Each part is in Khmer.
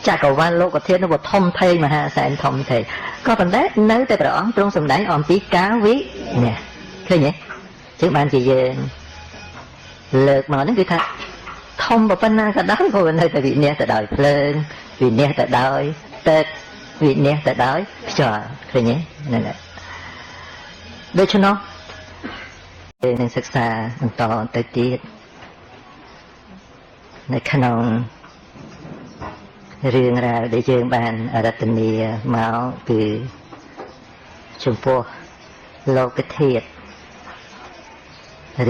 ចក្រវាលលោកធាតុនោះវាធំធេងមហាសែនធំធេងក៏ប៉ុន្តែនៅតែព្រះអង្គទ្រង់សម្ដែងអំពីការវិន័យឃើញទេចឹងបានជាយើងលើកមកហ្នឹងគឺថាធំប៉ុណ្ណាក៏ដោយក៏នៅតែវិន័យទៅដោយភ្លើងវិន័យទៅដោយទឹកវិន័យទៅដោយខ្យល់ឃើញទេហ្នឹងហើយដូច្នោះយើងនឹងសិក្សាបន្តទៅទៀតនៅក្នុងរឿងរ៉ាវដែលយើងបានរតនាមកគឺចំពោះលោកធាតុ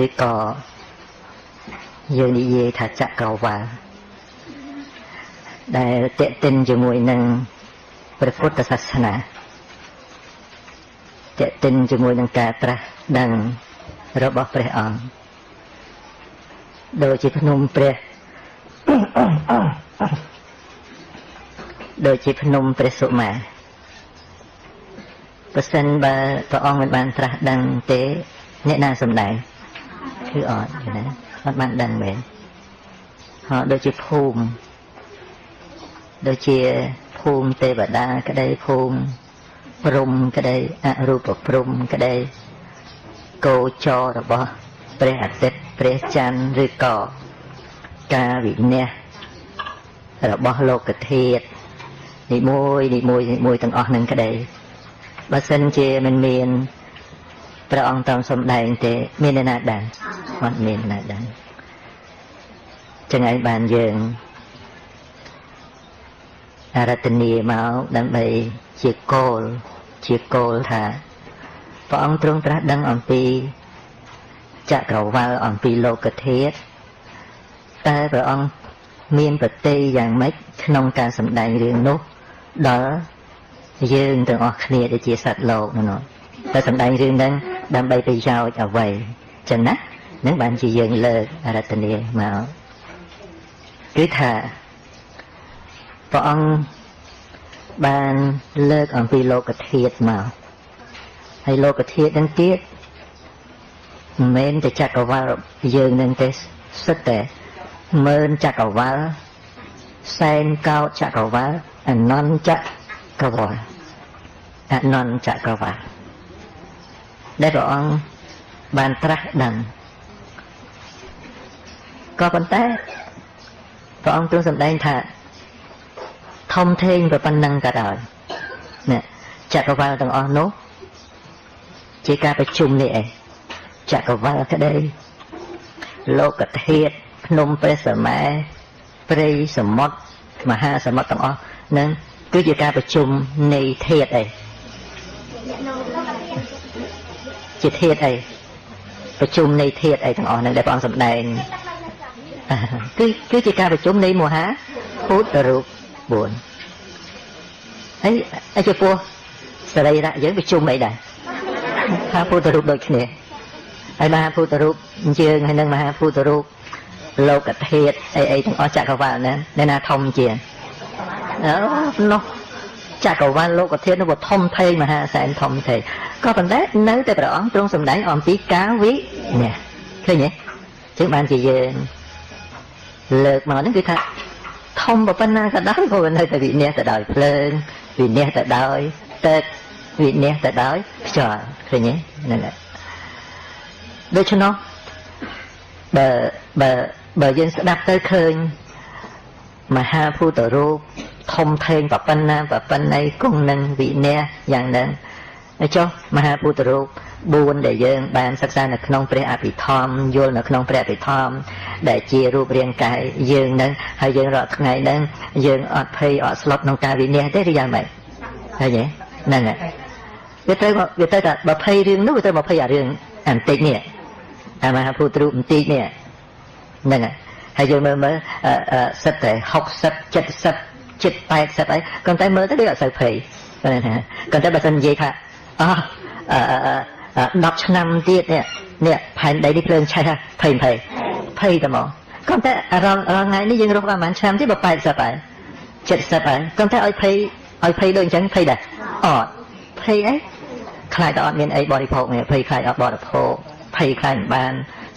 ឬក៏យើងនិយាយថាចក្រវាលដែលតេតិនជាមួយនឹងព្រះពុទ្ធសាសនាតេតិនជាមួយនឹងការត្រាស់ដឹងរបស់ព្រះអង្គដូចជាភ្នំព្រះ ដូចជាភ្នំព្រះសុមាប្រសិនបើព្រះអង្គមិនបានត្រាស់ដឹងទេអ្នកណាសំដែងគឺអត់ណាអត់បានដឹងមែនហើយដូចជាភូមិដូចជាភូមិទេវតាក្តីភូមិព្រំក្តីអរូបព្រំក្តីគោចររបស់ព្រះអាទិត្យព្រះច័ន្ទឬក៏ការវិន័យរបស់លោកធាតុនិមួយនិមួយនិមួយទាំងអស់នឹងក្តីបើសិនជាមិនមានព្រះអង្គតាមសំដែងទេមានអ្នកណាដឹងអត់មានអ្នកណាដឹងចឹងឯងបានយើងអរតនីមកដើម្បីជាគោលជាគោលថាព្រះអង្គទ្រង់ត្រាស់ដឹងអំពីចក្រវាលអំពីលោកធាតុតែព្រះអង្គមានប្រតិយ៉ាងម៉េចក្នុងការសម្ដែងរឿងនោះដល់យើងទាំងអស់គ្នាដែលជាសត្វលោកនោះតែសម្ដែងរឿងហ្នឹងដើម្បីប្រយោជន៍អ្វីចឹងណានឹងបានជាយើងលើកអរតនីមកគឺថាព្រះអង្គបានលើកអំពីលោកធាតុមកហើយលោកធាតុនឹងទៀតមិនមែនតែចក្រវាលយើងនឹងទេសិតតែម៉ឺនចក្រវាលសែនកោដចក្រវាលអនន្តចក្រវាលអនន្តចក្រវាលដែលព្រះអង្គបានត្រាស់ដឹងក៏ប៉ុន្តែព្រះអង្គទ្រង់សម្ដែងថាធំធេងប៉ុណ្ណឹងក៏ដោយនេះចក្រវាលទាំងអស់នោះជាការប្រជុំនេះឯងចក្រវាលក្តីលោកធាតុភ្នំព្រះសម័យព្រៃសមុទ្រមហាសមុទ្រទាំងអស់នឹងគឺជាការប្រជុំនៃធាតុអីជាធាតុអីប្រជុំនៃធាតុអីទាំងអស់ហ្នឹងដែលព្រះអង្គសម្ដែងគឺជាការប្រជុំនៃមហាភូតរូប4ហើយហើយចំពោះសរីរៈយើងប្រជុំអីដែរមហាភូតរូបដូចគ្នាហើយមហាភូតរូបយើងហើយនឹងមហាភូតរូបលោកធាតុអីអីទាំងអស់ចក្រវាលហ្នឹងអ្នកណាធំជាងអូនោះចក្រវាលលោកធាតុនោះវាធំធេងមហាសែនធំធេងក៏ប៉ុន្តែនៅតែព្រះអង្គទ្រង់សម្ដែងអំពីការវិន័យឃើញទេចឹងបានជាយើងលើកមកហ្នឹងគឺថាធំប៉ុណ្ណាក៏ដោយក៏នៅតែវិន័យទៅដោយភ្លើងវិន័យទៅដោយទឹកវិន័យទៅដោយខ្យល់ឃើញទេហ្នឹងហើយដូច្នោះបើបើបើយើងស្ដាប់ទៅឃើញមហាភូតរូបធំធេងប៉ុណ្ណាប៉ុណ្ណីគង់នឹងវិន័យយ៉ាងហ្នឹងហើយចុះមហាភូតរូប4ដែលយើងបានសិក្សានៅក្នុងព្រះអភិធម្មយល់នៅក្នុងព្រះអភិធម្មដែលជារូបរាងកាយយើងនឹងហើយយើងរាល់ថ្ងៃហ្នឹងយើងអត់ភ័យអត់ស្លុតក្នុងការវិន័យទេឬយ៉ាងម៉េចឃើញទេហ្នឹងហើយវាត្រូវវាត្រូវតែបើភ័យរឿងនោះវាត្រូវមកភ័យអារឿងអាបន្តិចនេះអាមហាភូតរូបបន្តិចនេះហ្នឹងហើយហើយយើងមើលមើលសិតតែ60 70ជិត80អីគាត់តែមើលទៅដូចអត់សូវភ័យគាត់តែបើសិននិយាយថាអោះអឺ10ឆ្នាំទៀតនេះនេះផែនដីនេះភ្លើងឆេះភ័យភ័យភ័យតែមកគាត់តែរាល់រាល់ថ្ងៃនេះយើងរស់បានប្រហែលឆ្នាំទៀតបើ80ហើយ70ហើយគាត់តែឲ្យភ័យឲ្យភ័យដូចអញ្ចឹងភ័យដែរអត់ភ័យអីខ្លាចតែអត់មានអីបរិភោគនេះភ័យខ្លាចអត់បរិភោគភ័យខ្លាចមិនបាន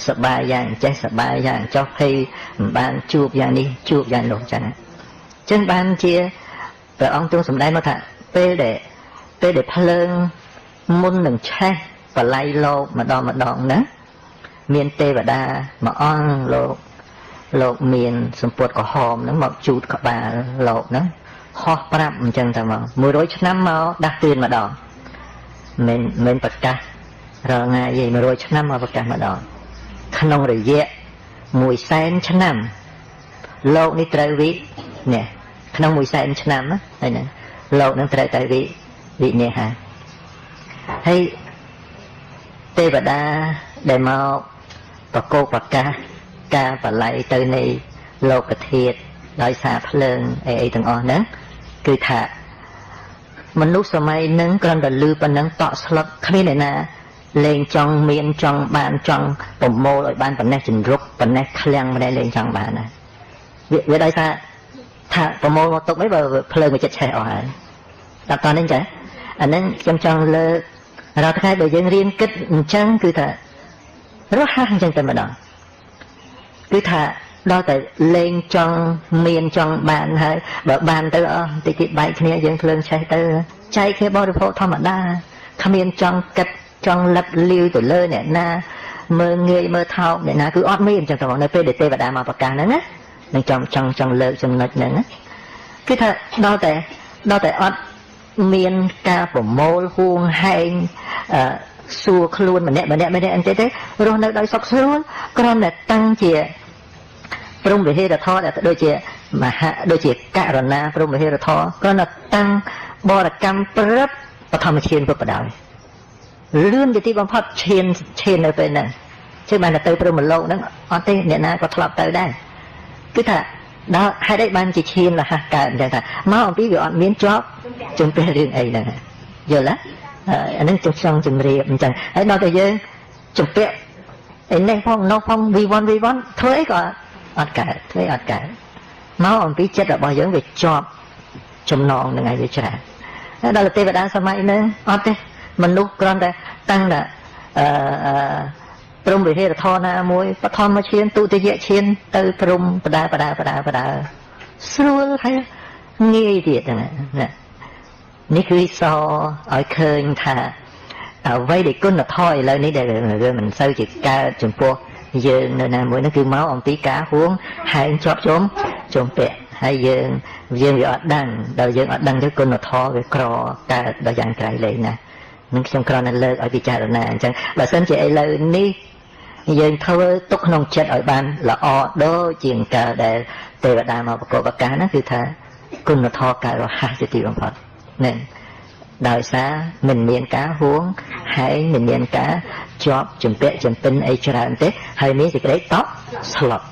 សបាយយ៉ាងចេះសបាយយ៉ាងចោះភ័យមិនបានជួបយ៉ាងនេះជួបយ៉ាងនោះចឹង ចឹងបានជាព្រះអង្គទ្រង់សម្ដែងមកថាពេលដែលភ្លើងមុននឹងឆេះបល័យលោកម្ដងម្ដងណាមានទេវតាមួយអង្គលោកមានសម្ពុតក្រហមហ្នឹងមកជូតក្បាលលោកហ្នឹងហោះប្រាប់អញ្ចឹងតែមក100ឆ្នាំមកដាស់តឿនម្ដងមិនមិនប្រកាសរាល់ថ្ងៃទេ100ឆ្នាំមកប្រកាសម្ដងក្នុងរយៈ1សែនឆ្នាំលោកនេះត្រូវវិនេះក្នុង1សែនឆ្នាំហើយហ្នឹងលោកនឹងត្រូវតែវិវិនិច្ឆ័យហើយទេវតាដែលមកប្រកោកប្រកាសការបល័យទៅនៃលោកធាតុដោយសារភ្លើងអីអីទាំងអស់ហ្នឹងគឺថាមនុស្សសម័យហ្នឹងគ្រាន់តែលឺប៉ុណ្ណឹងតក់ស្លុតគ្មានអ្នកណាលែងចង់មានចង់បានចង់ប្រមូលឲ្យបានប៉ុណ្ណេះចង្រុកប៉ុណ្ណេះឃ្លាំងប៉ុណ្ណេះលែងចង់បានណាវាដោយសារថាប្រមូលមកទុកអីបើភ្លើងវាចិត្តឆេះអស់ហើយដល់តនេះចាអាហ្នឹងខ្ញុំចង់លើករាល់ថ្ងៃបើយើងរៀនគិតអញ្ចឹងគឺថារហ័សអញ្ចឹងតែម្ដងគឺថាដល់តែលែងចង់មានចង់បានហើយបើបានទៅអស់តិចតិចបែកគ្នាយើងភ្លើងឆេះទៅចែកគ្នាបរិភោគធម្មតាគ្មានចង់គិតចង់លឹបលាវទៅលើអ្នកណាមើលងាយមើលថោកអ្នកណាគឺអត់មានអញ្ចឹងតែនៅពេលដែលទេវតាមកប្រកាសហ្នឹងណានឹងចង់ចង់ចង់លើកចំណុចហ្នឹងណាគឺថាដល់តែអត់មានការប្រមូលហួងហែងអឺសួរខ្លួនម្នាក់ម្នាក់ម្នាក់អញ្ចឹងទេរស់នៅដោយសុខស្រួលគ្រាន់តែតាំងជាព្រហ្មវិហេរធម៌ដែលដូចជាមហាដូចជាករណាព្រហ្មវិហេរធម៌គ្រាន់តែតាំងបរកម្មព្រឹបបឋមឈានពុបដោយលឿនជាទីបំផុតឈានឈាននៅពេលហ្នឹងជឿបានទៅព្រហ្មលោកហ្នឹងអត់ទេអ្នកណាក៏ធ្លាប់ទៅដែរគឺថាដល់ហេតុអីបានជាឈានរហ័សកើតអញ្ចឹងថាមកអំពីវាអត់មានជាប់ជំពាក់រឿងអីហ្នឹងយល់ទេអាហ្នឹងចង់ជំរាបអញ្ចឹងហើយដល់តែយើងជំពាក់ឯនេះផងនោះផង V1 V1 ធ្វើអីក៏អត់កើតធ្វើអីអត់កើតមកអំពីចិត្តរបស់យើងវាជាប់ចំណងនឹងឯងវាច្រើនហើយដល់ទេវតាសម័យហ្នឹងអត់ទេមនុស្សគ្រាន់តែតាំងតែអឺព្រហ្មវិហេរធម៌ណាមួយបឋមឈានទុតិយឈានទៅព្រហ្មបដាបដាបដាបដាស្រួលហើយងាយទៀតហ្នឹងណានេះគឺសឲ្យឃើញថាអ្វីដែលគុណធម៌ឥឡូវនេះដែលវាមិនសូវជាកើតចំពោះយើងនៅណាមួយនោះគឺមកអំពីការហួងហែងជាប់ជុំជុំពាក់ហើយយើងយើងវាអត់ដឹងដល់យើងអត់ដឹងទៅគុណធម៌វាក្រកើតដល់យ៉ាងក្រៃលែងណាស់នឹងខ្ញុំគ្រាន់តែលើកឲ្យពិចារណាអញ្ចឹងបើសិនជាឥឡូវនេះយើងធ្វើទុកក្នុងចិត្តឲ្យបានល្អដូចជាងកាលដែលទេវតាមកប្រកបប្រកាសហ្នឹងគឺថាគុណធម៌កើតរហ័សជាទីបំផុតហ្នឹងដោយសារមិនមានការហួងហែងមិនមានការជាប់ជំពាក់ជំពិនអីច្រើនទេហើយមានសេចក្តីតក់ស្លុត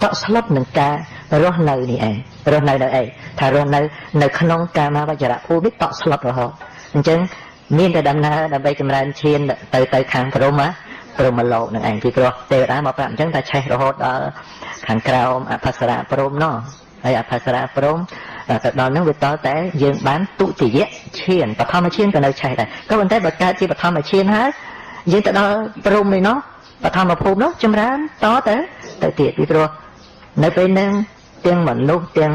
តក់ស្លុតនឹងការរស់នៅនេះឯងរស់នៅនៅអីថារស់នៅនៅក្នុងកាមាវចរៈភូមិនេះតក់ស្លុតរហូតអញ្ចឹងមានតែដំណើរដើម្បីចម្រើនឈានទៅទៅខាងព្រហ្មព្រហ្មលោកនឹងឯងពីព្រោះទេវតាមកប្រាប់អញ្ចឹងថាឆេះរហូតដល់ខាងក្រោមអភសរៈព្រហ្មណោះហើយអភសរៈព្រហ្មទៅដល់ហ្នឹងវាតតែយើងបានទុតិយឈានបឋមឈានក៏នៅឆេះដែរក៏ប៉ុន្តែបើកើតជាបឋមឈានហើយយើងទៅដល់ព្រហ្មនេះណោះបឋមភូមិនោះចម្រើនតទៅទៅទៀតពីព្រោះនៅពេលហ្នឹងទាំងមនុស្សទាំង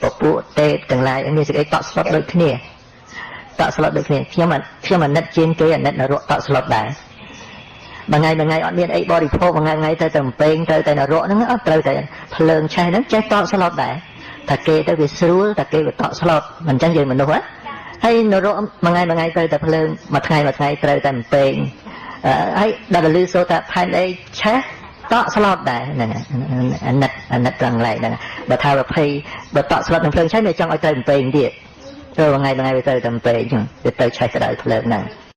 ពពួកទេពទាំងឡាយមានសេចក្តីតក់ស្លុតដូចគ្នាតក់ស្លុតដូចគ្នាខ្ញុំខ្ញុំអាណិតជាងគេអាណិតនរកតក់ស្លុតដែរមួយថ្ងៃមួយថ្ងៃអត់មានអីបរិភោគមួយថ្ងៃថ្ងៃត្រូវតែអំពេងត្រូវតែនរកហ្នឹងអត់ត្រូវតែភ្លើងឆេះហ្នឹងចេះតក់ស្លុតដែរថាគេទៅវាស្រួលតែគេវាតក់ស្លុតមិនអញ្ចឹងយើងមនុស្សហ៎ហើយនរកមួយថ្ងៃមួយថ្ងៃត្រូវតែភ្លើងមួយថ្ងៃមួយថ្ងៃត្រូវតែអំពេងហើយដល់លឺសូថាផែនអីឆេះតក់ស្លុតដែរហ្នឹងអាណិតអាណិតត្រង់ឡែកហ្នឹងបើថាប្រភ័យបើតក់ស្លុតនឹងភ្លើងឆេះមិនចង់ឲ្យត្រូវអំពេងទៀតទៅមួយថ្ងៃមួយថ្ងៃវាត្រូវតែអំពេងវាទៅឆេះក្តៅភ្លើងហ្នឹង។